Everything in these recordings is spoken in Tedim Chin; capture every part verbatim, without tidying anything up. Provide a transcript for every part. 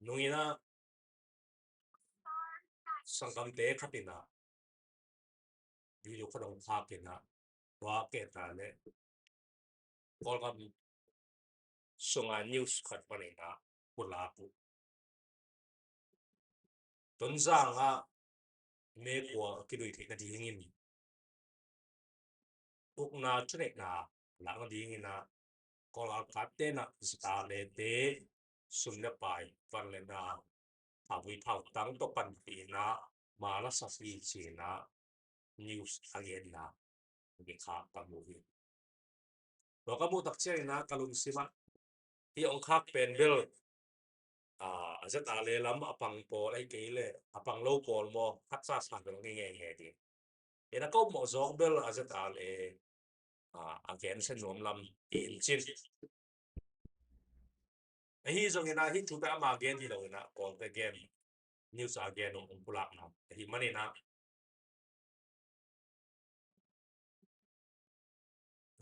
Nung in ah sanggamte khat in ah video khat hong khak in ah, tua kehta le Kawlgam sunga news khat panin ah pulak uh. Tonzang ah mekua a kidui theih nadingin ukna thuneihna lak nadingin ah Kawlgam khatte in ah ZRA te sum le pai, van le na, a vui thau tang tawh panpih in ah mala sak hi ci-in ah news a genna khat ka mu hi. Tua ka muh tak ciangin ah ka lungsim ah hih hong khak pen bel, ah, ZRA lam a pang pawl ahi kei leh a pang lo pawl maw, khat sa sa bel ngi nge nge ding. Ina ka um mawh zawk bel a ZRA, ah, a gen sen nuam lam in cin. Ahi zongin ah hih thu pen ama gen hi lo in ah Kawlte gen, news a gen uh hong pulakna ahi manin ah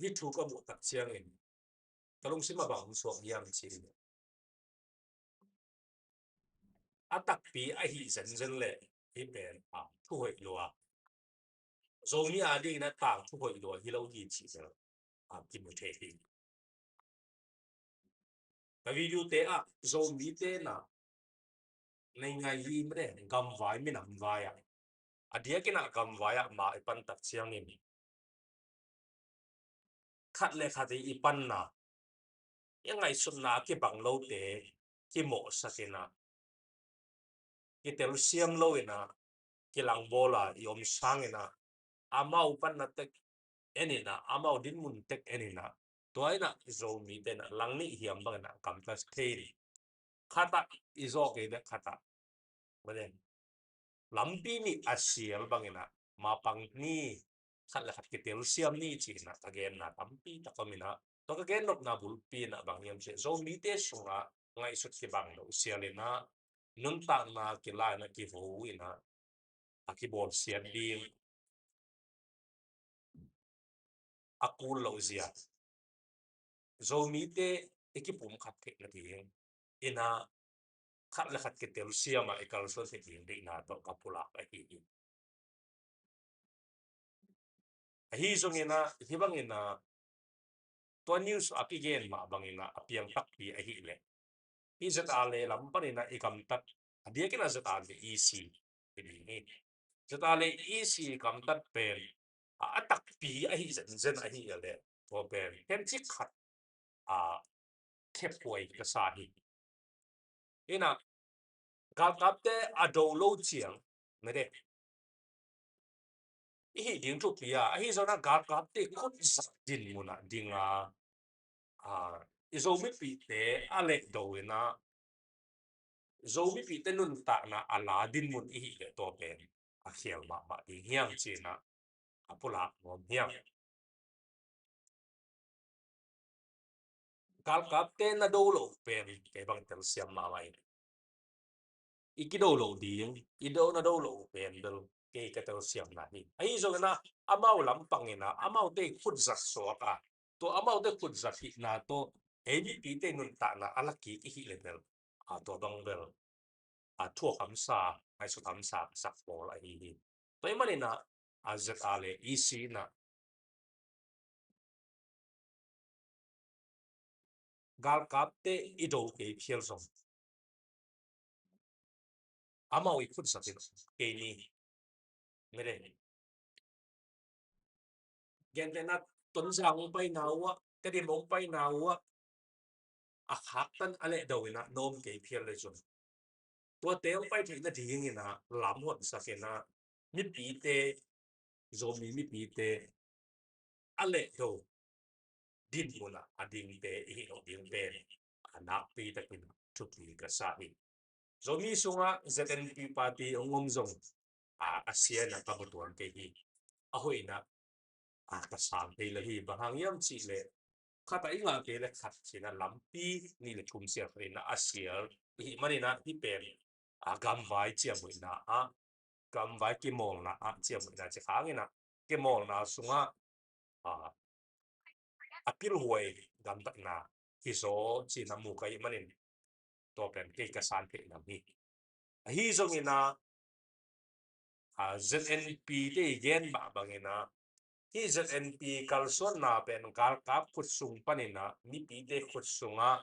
hih thu ka muh tak ciangin ka lungsim ah bang hong suak hiam cih leh, a takpi ahi zenzen leh hih pen, ah, thu hoih lua, Zomi adingin ah tangthu hoih lua hi lo hi cih zel, ah, kimu thei hi. Ka video te ah Zomite in ah nei ngai hi mene, gamvai minam vai ah, a diakin ah gamvai ah mah i pan tak ciangin khat le khat i panna, i ngaihsutna a kibang lote kimawhsak in ah, kitelsiam lo in ah, kilangbawl a i om sangin ah, amau panna tek en in ah, amau dinmun tek en in ah, tua in ah Zomite in ah langnih hiam bangin ah gamta thei ni. Khat ah i zawh kei leh khat ah, mene, lampi nih a sial bangin ah mapang ni, khat le khat kitelsiam ni ci-in ah ka genna tampi tak om in ah, tua ka gen nopna bulpi in ah bang hiam cih leh Zomite sungah ngaihsut kibang loh sial in ah, nuntakna kila in ah kiho in ah, a kibawlsiat ding, a kul loh zia, Zomite i kipumkhat theih nading in ah khat le khat kitelsiam a i kalsuan theih ding deihna tawh ka pulak ahi hi. Ahi zongin ah hih bangin ah tua news a kigen mah bangin ah a piang takpi ahih leh, hih ZRA lam panin ah i gamtat, a diakin ah ZRA EC i ding hi. ZRA EC i gamtat pen a, a takpi ahi zenzen ahih leh tua pen khencik khat, a, khephuai ka sa hi. Ina, galkapte a do lo ciang, mede, i hih ding thupi a, ahi zongin ah galkapte khutzak dinmun ah ding a, a, i Zomipihte a lehdo in ah, Zomipihte nuntakna a la dinmun i hih leh tua pen a khial mahmah ding hiam ci-in ah a pulak nuam hiam. Galkapte na do loh pen kei bang telsiam mahmah in, i kido loh ding, i do na do loh pen bel kei ka telsiamna hi. Ahi zongin ah amau lampang in ah amaute khutzak suak a, tua amaute khutzak hihna tawh ei mipite nuntakna a la kik i hih leh bel, a, tua bang bel, a, thuak hamsa, ngaihsut hamsa ka sak pawl ahi hi. Tua ahih manin ah, a, ZRA EC in ah galkapte i do kei phial zong amau i khutzak in kei ni. Mede, gentehna Tonzang hong paina uh ah, Tedim hong paina uh ah, a khaktan a lehdo in ah na om kei phial leh zong, tuate hong pai theih nadingin ah lam honsak in ah mipite, Zomi mipite a lehdo dinmun ah a dingte i hih loh ding pen a nakpi takin thupi ka sa hi. Zomi sungah ZNP party hong om zong, a, a sia in ah ka mu tuan kei hi. A hoih in ah, a, ka sang thei lo hi. Bang hang hiam cih leh khat ah i ngah kei leh khat ci-in ah lampi nih le thum sial khat in ah a sial i hih manin ah hih pen, a, gamvai ciamnuihna ah, gamvai kimawlna ah ciamnuihna ci khang in ah, kimawlna sungah, a, a pilhuai gamtatna hi zaw ci-in ah mu ka hih manin, tua pen kei ka san theih lam hi. Ahi zongin ah, a, Z N P te i gen mah bangin ah, hih Z N P kalsuanna pen galkap khut sung panin ah mipite khut sungah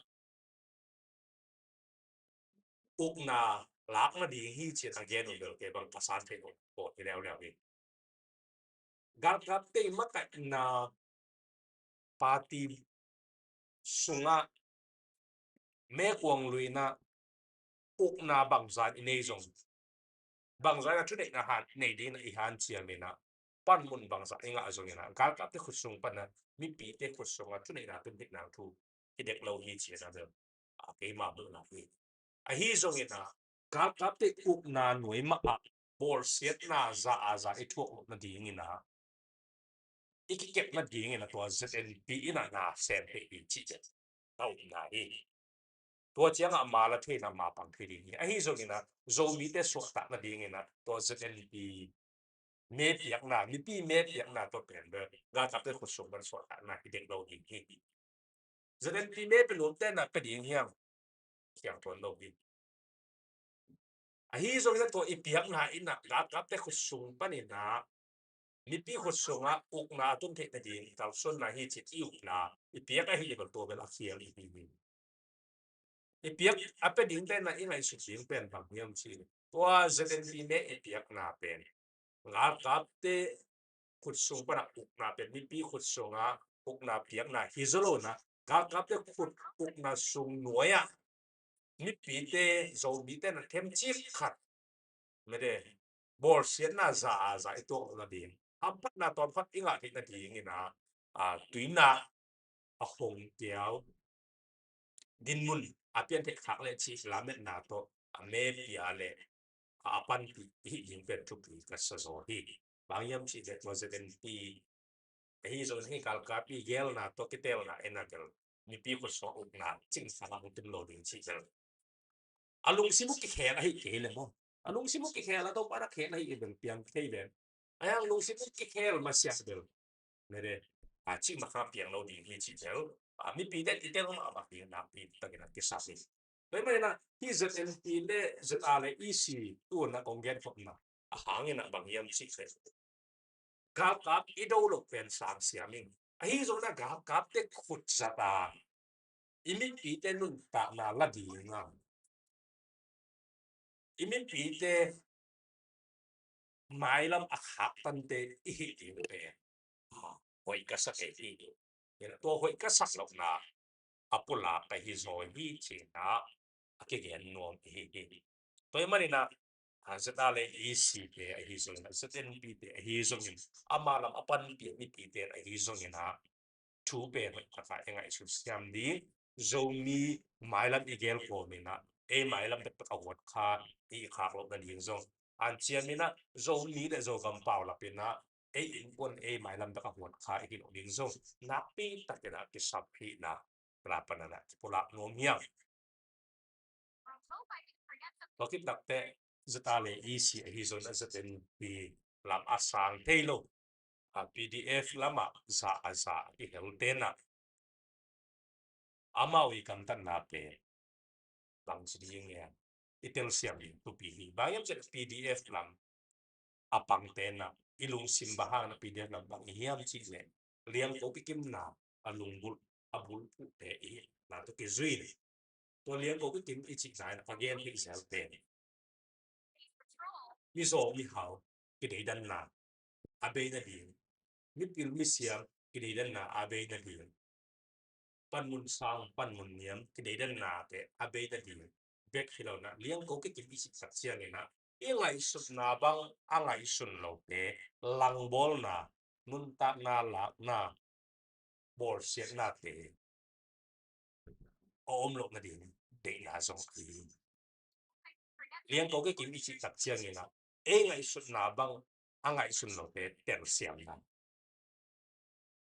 ukna lak nading hi ci-in a gen uh bel kei bang ka san theih uh hi leuleu hi. Galkapte i makaihna party sungah mekuang luina ukna bangzah i nei zong, bangzah in a thuneihna han nei dingin i hanciam in ah, panmun bangzah i ngah zongin ah, galkapte khut sung panin ah mipite khut sungah thuneihna tun theihna thu hi dek lo hi ci-in ah bel, a, keima muhna hi. Ahi zongin ah, galkapte ukna nuai mah ah bawlsiatna za a za i thuak loh nadingin ah, i kikep nadingin ah tua Z N P in ah na sem thei hi cih ciang ka upna hi. Tua ciangah ma la thei in ah ma pang thei ding hi. Ahi zongin ah Zomite suahtak nadingin ah tua Z N P me piakna, mipi me piakna tua pen bel galkapte khut sung pan suahtakna hi dek lo ding hi. Z N P me pia nuamte in ah pia ding hiam? Khiang tuan lo hi. Ahi zongin ah tua i piakna in ah galkapte khut sung panin ah mipi khut sungah ukna a tun theih nading kalsuanna hi ci-in i upna i piak ahih leh bel tua bel a khial i hi hi. I piak a pia dingte in ah i ngaihsut ding pen bang hiam cih leh, tua Z N P me i piakna pen galkapte khut sung panah ukna pen mipi khut sungah ukna piakna hi zaw lo in ah, galkapte khut ukna sung nuai-ah mipite, Zomite in ah themcik khat mede bawlsiatna za a za i tuak loh nading, hamphatna tawmkhat i ngah theih nadingin ah, a, tuinak a hong piau dinmun a pian theih khak leh cih lametna tawh a me pia leh a, a panpih i hih ding pen thupi ka sa zaw hi. Bang hiam cih leh tua Z N P ahi zongin hih galkap i gelna tawh kitelna in ah bel mipi khut sungah ukna cing sa hong tum lo ding cih bel a lungsim uh kikhel ahi kei leh maw, a lungsim uh kikhel a Topa na khel ahi bel piang thei bel. A yang lungsim uh kikhel masiah bel mede, a, cih mah kha piang lo ding hi cih bel, a, mipite i tel mah bang ding nakpi takin a kisam hi. Tua ahih manin ah hih Z N P le Z A le E C tu-in ah kong gen khopna a hangin ah bang hiam cih leh, galkap i do loh pen sang siam ing. Ahi zongin ah galkapte khut zat a i mipite nuntakna la ding a, i mipite mailam a khaktan te i hih ding pen, a, hoih ka sa kei hi. Tua hoih ka sak lohna a pulak ka hi zaw hi ci-in ah a kigen nuam i hi hi. Tua ahih manin ah, a, Z A le E C te ahi zongin ah, Z N P te ahi zongin, a mailam a panpih mipite ahi zongin ah, thu pen hoih takin i ngaihsun siam ding, Zomi mailam i gel kawmin ah ei mailam bekbek a huat kha i khak loh nading zong, hanciam in ah Zomi le Zogam paulap in ah ei innkuan ei mailam bek a huat kha i hih loh ding zong nakpi takin ah kisam hihna ka la pan ah kipulak nuam hi hang. Tua khit takteh Z A le E C ahi zongin ah Z N P lam a sang thei lo, a, P D F lamah za a za i hel ten ah amau i kamtatna pen bang ci ding hiam, i telsiam ding thupi hi. Bang hiam cih leh P D F lam a pang ten ah i lungsim bang hang in ah P D F lam pang i hiam cih leh, Liangko kikimna a lungbulh, a bulphuhte i hihna tawh kizui in, tua Liangko kikim i cihna in ah ka gen theih zel pen mizaw mihau kideidanna a bei nading, mipil misiam kideidanna a bei nading, panmun sang panmun niam kideidannate a bei nading bek hi lo in ah, Liangko kikim i cih tak ciangin ah i ngaihsutna bang a ngaihsun lote langbawlna, nuntakna lakna, bawlsiatnate a om loh nading deihna zong a hi. Liangko kikim i cih tak ciangin ah ei ngaihsutna bang a ngaihsun lote telsiamna,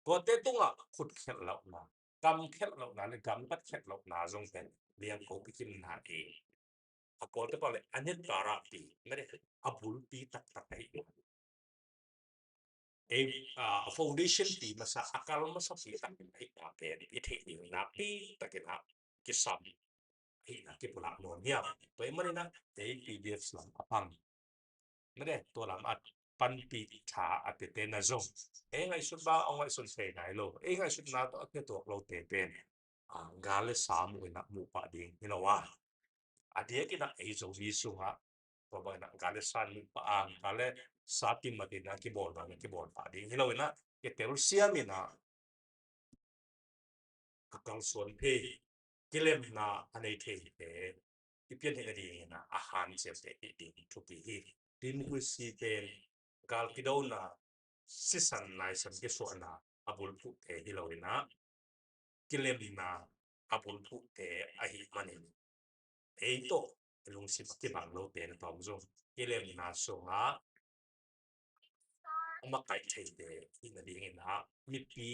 tuate tungah khut khelh lohna, kam khelh lohna le gamtat khelh lohna zong pen Liangko kikimna hi. A pawlte pau le a nit tarahpi, mede, a bulpi taktak ahi. Ei, a, a foundation pi masa, a kal masa pi taktak ahi, a pen i theih ding nakpi takin ah kisam. ahihna kipulak nuam hiam? Tua ahih manin ah ei P D F lam a pang, mede tua lam a panpih tha a piate na zong ei ngaihsut bang a hong ngaihsun thei nai lo, ei ngaihsutna tawh a kituak lote pen, ah, gal le sa muh in ah muh pah ding hi lo a, a diakin ah ei Zomi sungah tua bangin ah gal le sa muh pah a, gal le sa kimat in ah kibawl bangin ah kibawl pah ding hi lo in ah, kitelsiam in ah ka kalsuan phei, kilemna a nei theite i piantheih nadingin ah a hanciamteh theih ding thupi hi. Democracy pen gal kidona, sisan laisan kisuahna a bulphuhte hi lo in ah, kilemna a bulphuhte ahih manin ei tawh lungsim a kibang lote na tawm zong kilemna sungah a makaih theite i hih nadingin ah mipi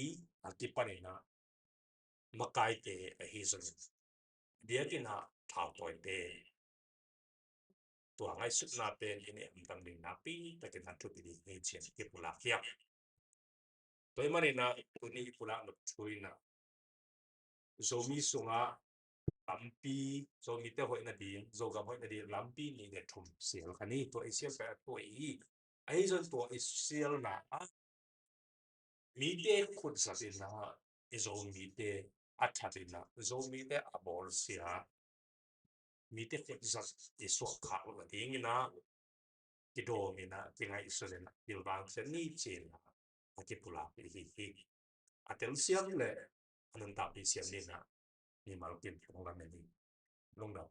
a kipanin ah makaite ahi zongin, diakin ah thautawite, tua ngaihsutna pen i neih hamtang ding nakpi takin ah thupi ding hi ci-in kipulak hiam? Tua ahih manin ah tuni i pulak nop thu in ah Zomi sungah lampi, Zomite hoih nading, Zogam hoih nading lampi nih le thum sial kha ni. Tua i sial pen a tuai hi. Ahi zongin tua i sialna ah mite khutzat in ah i Zomite a that in ah, Zomite a bawlsia, mite khutzat i suah khak loh nadingin ah kidawm in ah, kingaihsun in ah, pilvang sia ni ci-in ah a kipulak i hi hi. A telsiam le a nuntakpih siam ni in ah mimal kim hong lamen hi. Lungdam.